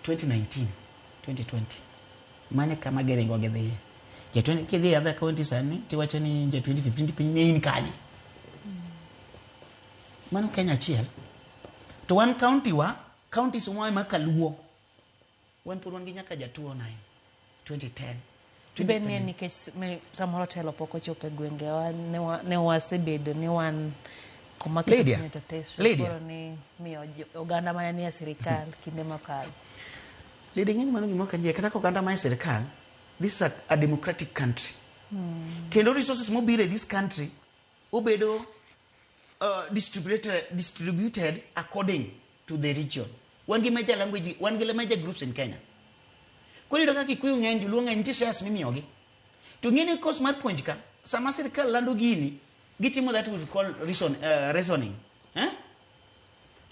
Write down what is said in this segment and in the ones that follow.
2019, 2020. Mane kama giringo gidhiye. Ja 20 kidhi other county sani tiwacho ni ja 2015 piny ne in kanye. Mano Kenya achiel. To wan county wa, counties mwa ma kaluo. Wan pod wan gi nyaka ja 209, 2010. Dibed ni en nikech samoro telo pok ochopo e gwengewa ne wasebedo ni wan kuma keto Lydia, piny to tesre Lydia. koro ni miyo oganda mane nie sirikal kinde mokalo. Lydia, ing'e ni mano gima ok ayie kata ka oganda ma e sirikal, this is a democratic country. Kendo resources mobiro e this country obedo distributed according to the region. Wan gi major language, wan gi major groups in Kenya. Koro iyudo ka Kikuyu ng'eny, Joluo ng'eny, nitie shares mimiyogi. To ng'e ni course mar puonj ka, sama sirikal lando gini, gitimo that we call reasoning. Eh?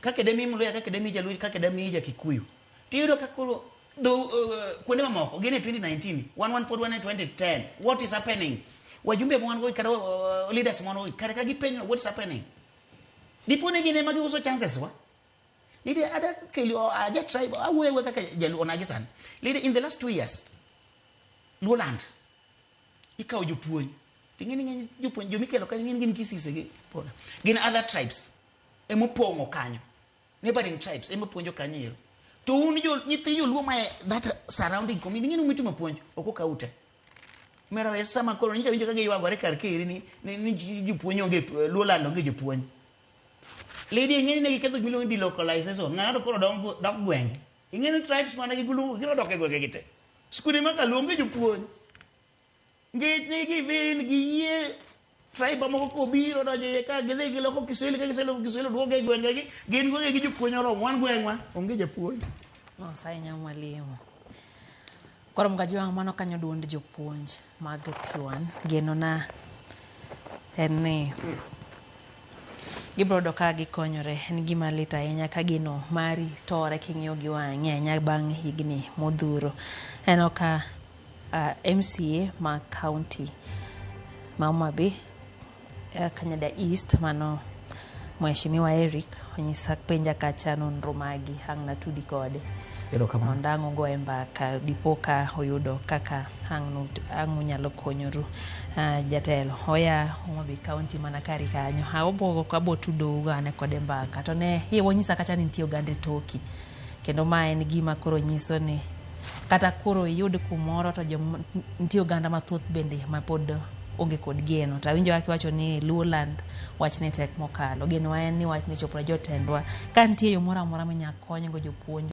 Kaka demi Mluya, kaka demi Jaluo, kaka demi ja Kikuyu. To iyudo ka koro kuonde mamoko gin e 2019, wan pod wan e 2010. What is happening? Wajumbe ma wan go kata leaders ma wan go kata ka gipenjo what is happening? Dipo ni gin ema giuso chances wa. Leader, ada keli aja tribe awuoyo awuoya kaka Jaluo onagi sani. Leader, in the last 2 years, Luoland ikawo jopuonj. Ting'e ni ng'eny jopuonj jomikelo kanyo ng'eny gin Kisii gi Pona. Gin other tribes emopong'o kanyo. Neighboring tribes ema puonjo kanyo ero. To un jo nyithi joluo ma e that surrounding community ng'e ni umitimo puonj ok okaw te. Mera we sama koro nyicha winjo ka giywagore kar kaeri ni jopuonj onge Luoland onge jopuonj. Lady, ing'e ni ne giketho gimiluongo ni delocalization. Ng'ato koro dok gwenge. Ing'e ni tribes mana gigulu gino dok e gwenge gi te. Skunde ma kaluo onge jopuonj. Nikech ne gibin giyie tribe moko kobiro donjo iye ka gidhi giloko Kiswahili ka giseloko Kiswahili duogo e gwengegi gin gwenge gi jopuonj oromo wan gweng'wa onge japuonj. Osayinya mwalimu. Koro Mgajwang' mano kanyo duond jopuonj mag P1 geno na en ni gibiro yudo ka gikonyore. En gima lit ahinya ka gino mari tore king'iyo gi wang'i ahinya bang' higni modhuro. Aneno ka MCA ma county ma Homa Bay Kanyada East mano Mheshimiwa Eric onyisa penja kacha nonro magi ang' natudi kode Erokamano. Mondo ang' ugoye mbaka dipo ka oyudo kaka ang' unyalo konyoru. Jatelo oya Homa Bay County mana kari kanyo abo abo tudou ane kode mbaka to ne iye wanyisa kacha ni nitie oganda e toki kendo ma en gima koro nyiso ni kata koro iyud kumoro to jom nitie oganda mathoth bende ma pod onge kod geno to awinjo kaka iwacho ni Luoland wachni tek mokalo. Genowa en ni wachni chopo ne jotendwa ka nitie yo moro amora minya konygo jopuonj.